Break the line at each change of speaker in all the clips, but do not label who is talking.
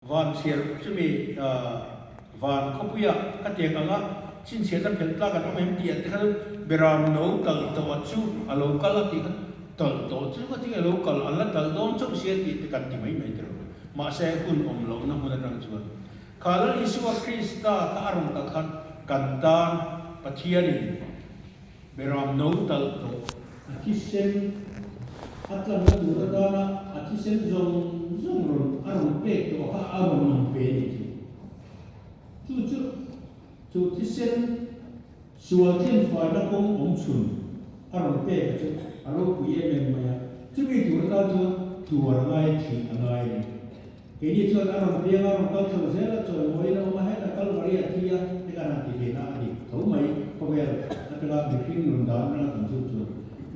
Van chhiar chumi van khawpuia ka tiang anga chhinchhiahna phelh tlak an awm em tih ah te kha chu Beram no talh tawh ah chu a lo kal a tih kha talh tawh chu ka tinge lo kal an la talh dawn chauh sia tih te kan ti mai mai tiraw. Mahse hun awm lohna hmun atang chuan kha Lal Isua Krista kha a rawn kal khan kan tan Pathianin Beram no talh tawh. A thisen a tlanna tur atana a thisen zawng zawng rawn a rawn pek tawh kha a rawn inpe a ni chu. Chu chu chu thisen sual thenfaina kawng awm chhun a rawn pek a chu a ropui em em mai a. Chumi tur atan chuan tuar a ngai a, thih a ngai a ni. Keini chuan a rawn piang a, rawn kal chho zel a, chawimawiin a awm a, heta Kalvari a thi a, hei kan han ti thin a, a dik tho mai khawvel atanga mihring nun dan atanga kan chhut chuan.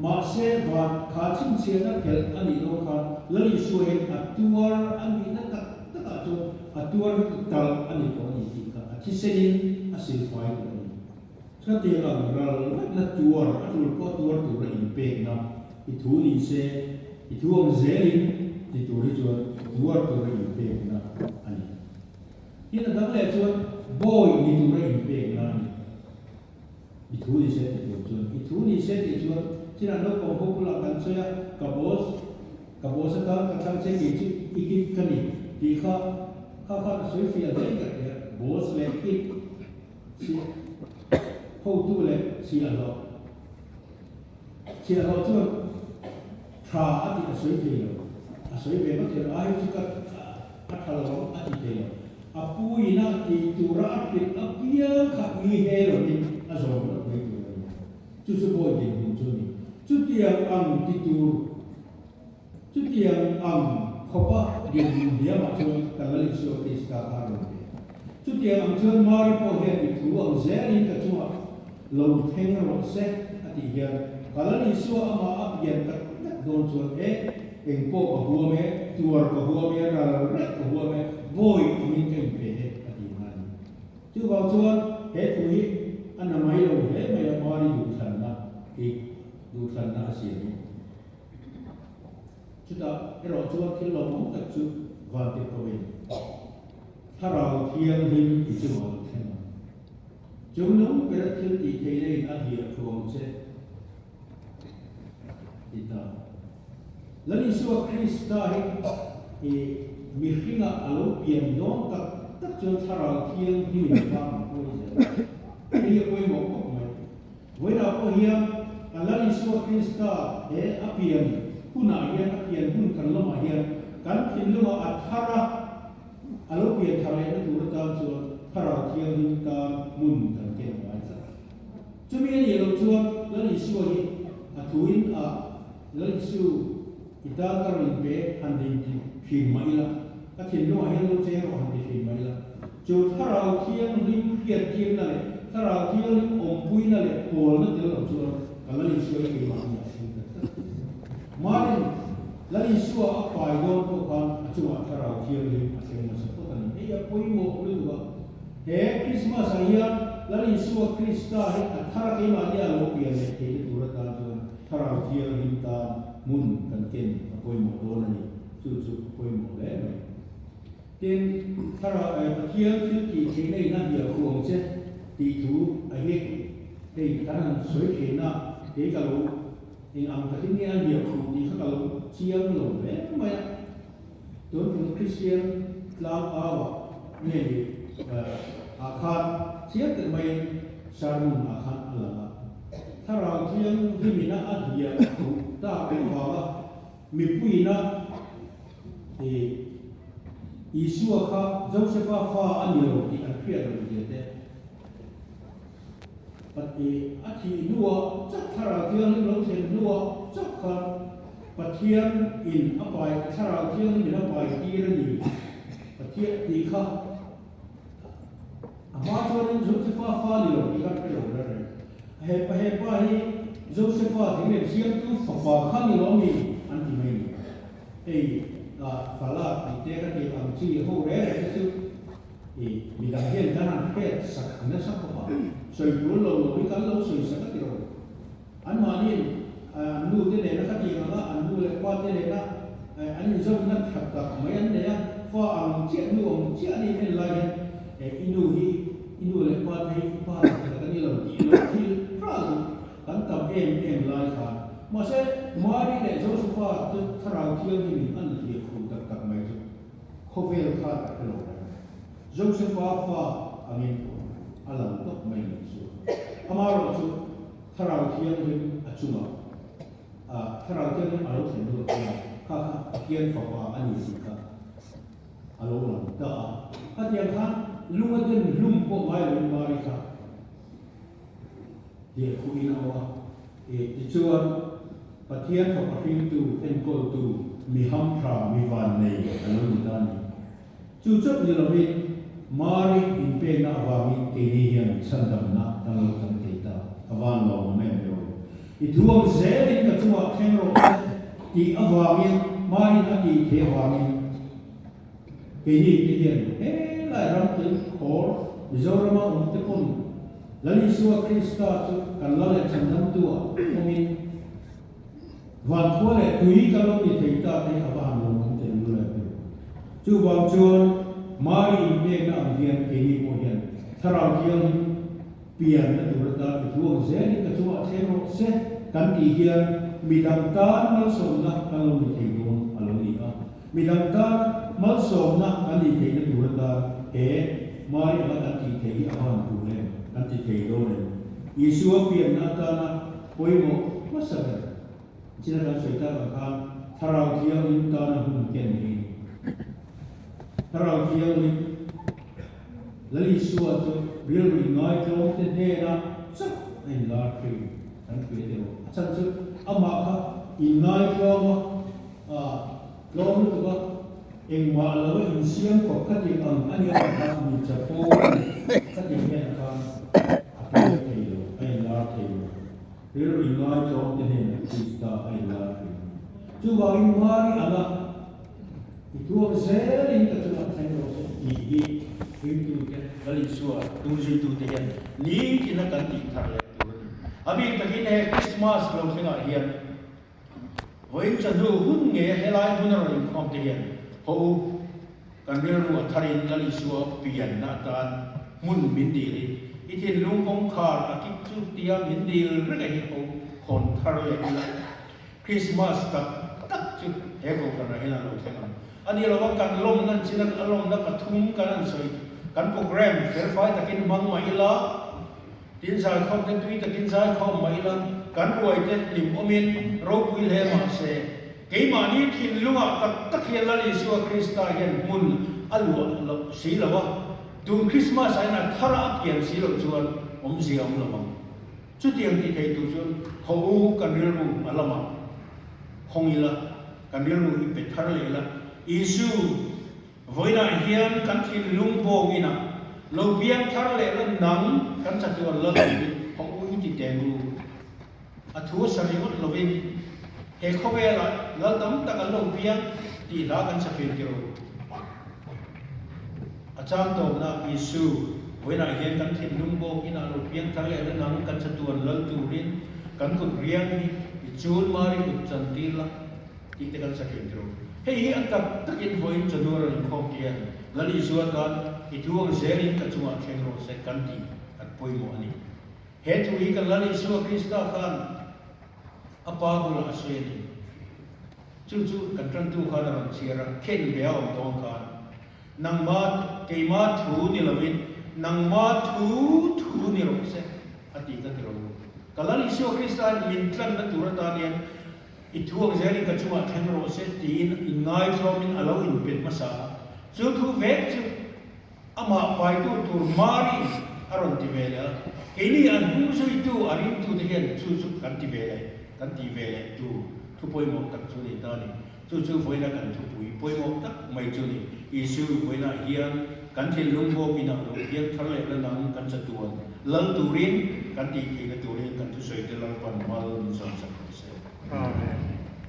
Mahse, van kha chhinchhiahna phelh a nih dawn khan Lal Isua hian a tuar a nihna tak takah chuan a tuar vek talh a ni tawh a ni tih kha a thisenin a silfai tawh a ni. Chutiang ang ral vekna tuar a tul pawh tuar tura inpekna i thu ni se, i thu ang zelin ti tur hi chuan tuar tura inpekna a ni. Tin a dang leh chuan bawi ni tura inpekna a ni. I thu ni se ti tur chuan i thu ni se tih chuan chinah naupang ho bulah kan sawi a, ka boss, ka boss atan ka thlang che kei chu i kit ka ni tih kha kha khan a sawi fiah hle ka ti a, boss leh kit. Chhiah hotu leh chhiahhlawh. Chhiahhlawh chuan tha a tih a sawi thei lo, a sawi ve ngawt thei lo, a hei chu ka a tha lo ang a ti thei lo. A pu ina tih tura a hrilh apiang kha i he lovin a zawm ngawt mai tur a ni. Chu chu bawi dinhmun chu a ni. Chutiang ang ti tur. Chutiang ang khawpa dinhmun hniamah chuan kan Lal Isua Krista kha a rawn pe. Chutiang ang chuan Mari pawh hian i thu ang zelin ka chungah lo thleng rawh se a tih hian ka Lal Isua amah a pian tak tak dawn chuan e, eng pawh ka huam e, tuar ka huam e, ral raih ka huam e, bawi angin ka inpe e a ti na a ni. Chuvang chuan he thu hi a na mai lo hle mai a Mari duhthlanna hi duhthlanna a siam hi. Chutah erawh chuan thil lawmawm tak chu vantirhkohin Thlarau Thianghlim i chungah a lo thleng ang. Chung nung bera thil tih theihna in a hliah thu ang che, ti ta. Lal Isua Krista hi i mihringah a lo pian dawn tak tak chuan Thlarau Thianghlim in hma kan hruai zel a. Hei hi a pawimawh khawp mai. Vawiinah pawh hian kan Lal Isua Krista he a pian hunah hian, a pian hun kan lamah hian kan thinlungah a thar a, a lo pian thar lehna tur atan chuan Thlarau Thianghlim tan hmun kan ken a ngai tlat. Chumi a nih loh chuan Lal Isua hi a thuin a Lal Isu i tan ka rawn inpe han din ti thin mah ila, ka thinlungah hian lo cheng rawh han ti thin mah ila, Chu Thlarau Thianghlim hriattirna leh Thlarau Thianghlim awmpuina leh pawlna tel lo chuan ka Lal Isua hi keimah ni a thleng tak tak. Marin, Lal Isua a pai dawn pawh khan a chungah Thlarau Thianghlim a thleng nasa phawt a ni. Hei a pawimawh lutuk a. He Krismas ah hian Lal Isua Krista hi a thar a keimah nia lo pian leh theihna tur atan chuan Thlarau Thianghlim tan hmun kan ken a pawimawh dawn a ni. Chu chu a pawimawh hle mai. Tin, Thlarau eh Pathian thil tih theihna in a hnial khu ang che tih thu a hi hei kan han sawi theihna kei ka lo eng ang takin nge a hnial khu tih kha ka lo chiang lo hle mai a. Tun tum Kristian tlang au ah nge ni ah khan chiang tak maiin sermon ah khan a lang a. Thlarau Thianghlimina a hnial khu tak avanga Mipuiina i Isua kha Josefa fa a ni lo tih an hriat loh zia te, i a thih hnuah chauh Thlarau Thianghlim lo thlen hnuah chauh khan Pathian in a pai Thlarau Thianghlim in a pai tir a ni Pathian tih kha a hma chuanin Josefa fa ni lo tih kha an hre lo reng reng. Hepa hepa hi Josefa thing lem siamtu fapa kha ni lo mi an ti mai ni. Hei fala tih te ka tih ang chi ho reng reng te chu i midang hian kan han hriat sak nasa khawp a, sawi tur lo lo hi kan lo sawi sak a ti lo. Anmahniin an nu te nena ka tih ang a, an nu leh pa te nena an inzawmna tha tak mai an nei a, fa ang chiah nu ang. I nu hi, i nu leh pa te hi i pa tak tak a ni lo tih lo thil ral duh kan tam em em lai khan. Mahse, Mari leh Josefa chu Thlarau Thianghlimin an hliah khum tak tak mai chu khawvel khan a hre lo reng. Josefa fa angin a lang tawp mai ni chu. Amaherawhchu, Thlarau Thianghlim a chungah a Thlarau Thianghlim a lo thlen hnuah chuan kha kha Pathian Fapa a ni tih kha a lo lang ta a. Khatiang khan lunga den hlum pawh ngai loin Mari kha hliahkhuhin a awm a. Tichuan, Pathian Fapa hringtu, enkawltu, mi hamtha, mi vannei a lo ni ta a ni. Chu chauh ni lovin, Mari inpekna avangin keini hian chhandamna kan lo chang thei ta. A van lawmawm em emaw? I thu ang zelin ka chungah thleng rawh se tih avangin, Mari'n a tih theih avangin keini te hian helai ram tel khawr Mizorama awm te pawn Lal Isua Krista chu kan la leh chhandamtu-ah awmin, Vankhua leh tui ka lo ni thei ta te a va han lawmawm teh lul em em. Chuvang chuan Mari inpekna ang hian keini pawh hian Thlarau Thianghlim pianna tur atan i thu ang zelin ka chungah thleng rawh se kan tih hian midang tan malsawmna kan lo ni thei dawn a lo ni a. Midang tan malsawmna kan nih theihna tur atan he Mari anga kan tih theih hi a va han tur em kan ti thei dawn em. Isua pianna atana pawimawh hmasa ber china kan sawi tak ang khan Thlarau Thianghlim tana hun ken hi a ni. Thlarau Thianghlim Lal Isua chu rilru inngaitlawm te hnenah chauh a inlar thin kan hria teh rawh. A chhan chu amah kha inngaitlawm a, tlawm lutuk a, engmah lo a insiam khawp kha tih ang a nia kha mi chapo khatiang hian khan a piang thei lo, a inlar thei lo. Rilru inngaitlawm te hnenah Krista a inlar thin. Chuvangin Mari anga i tuam zelin ka chungah thleng rawh se tih hi ringtute, Lal Isua tumzuitute hian nitin a kan tih thar leh tur a ni. A bik takin he Krismas lo thlengah hian Vawiin chawhnu hun nge helai hmun a rawn inkhawm te hian haw u, kan rilru a tharin Lal Isua pianna atan hmun min dil hi i thinlung kawngkhar a kik chu tia min dil reng a hi ho khawn thar leh ila Krismas tak tak chu he kohhranah hian a lo thleng ang. A ni lova kan lawmna an chin a, a lawmna pathum kan han sawi kan programme felfai takin hmang mah ila, Tin zaikhawm te tui takin zaikhawm mah ila, kan ruai te hlim awmin ropui hle mah se, keimahni thinlungah tak tak hian Lal Isua Krista hian hmun a luah loh si lo a, tun Krismas ah hian a thar a pian si loh chuan awmzia awm lo ang. Chutiang ti thei tur chuan haw u kan rilru a lamah hawng ila, kan rilru i pe thar leh ila, Isu, Vawiinah hian kan thinlung bawngin a lo piang thar leh la nang kan chatuan lal turin haw u i ti teng ru. A thu a sa ringawt lovin he khawvelah lal tam tak an lo piang tih hla kan sa thin tiro. A chang tawpna Isu, vawiinah hian kan thinlung bawngin a lo piang thar leh la nang kan chatuan lal turin kan kut riang hi i chul mari kut chantir la. Tih te kan sa thin tiro. Hei hi a tak takin vawiin chawhnu a rawn inkhawm ti hian Lal Isua tan i thu ang zelin ka chungah thleng rawh se kan tih at pawimawh a ni. He thu hi kan Lal Isua Krista khan a pa bulah a sawi a ni. Chu chu kan tantu khan a rawn chhiar a, khen ve a awm dawn khan nangma keima thu ni lovin nangma thu thu ni rawh se a ti ka ti ro. Ka Lal Isua Krista hian min tlanna tur atan hian I thu ang zelin ka chungah thleng rawh se tiin inngaithlawmin a lo inpet hmasa a. Chu thu vek chu amah paitu tur Mari a rawn ti ve leh a. Keini an hnungzuitu a ringtute hian chu chu kan ti ve leh kan ti ve leh tur thu pawimawh tak chu ni ta a ni. Chu chu vawiina kan thupui pawimawh tak mai chu ni. Isu vawiinah hian kan thinlung bawkin a lo piang thar leh la nang kan chatuan lal turin kan tih theihna turin kan thusawi te Lalpan mal min sawmsak rawh se.
Amen.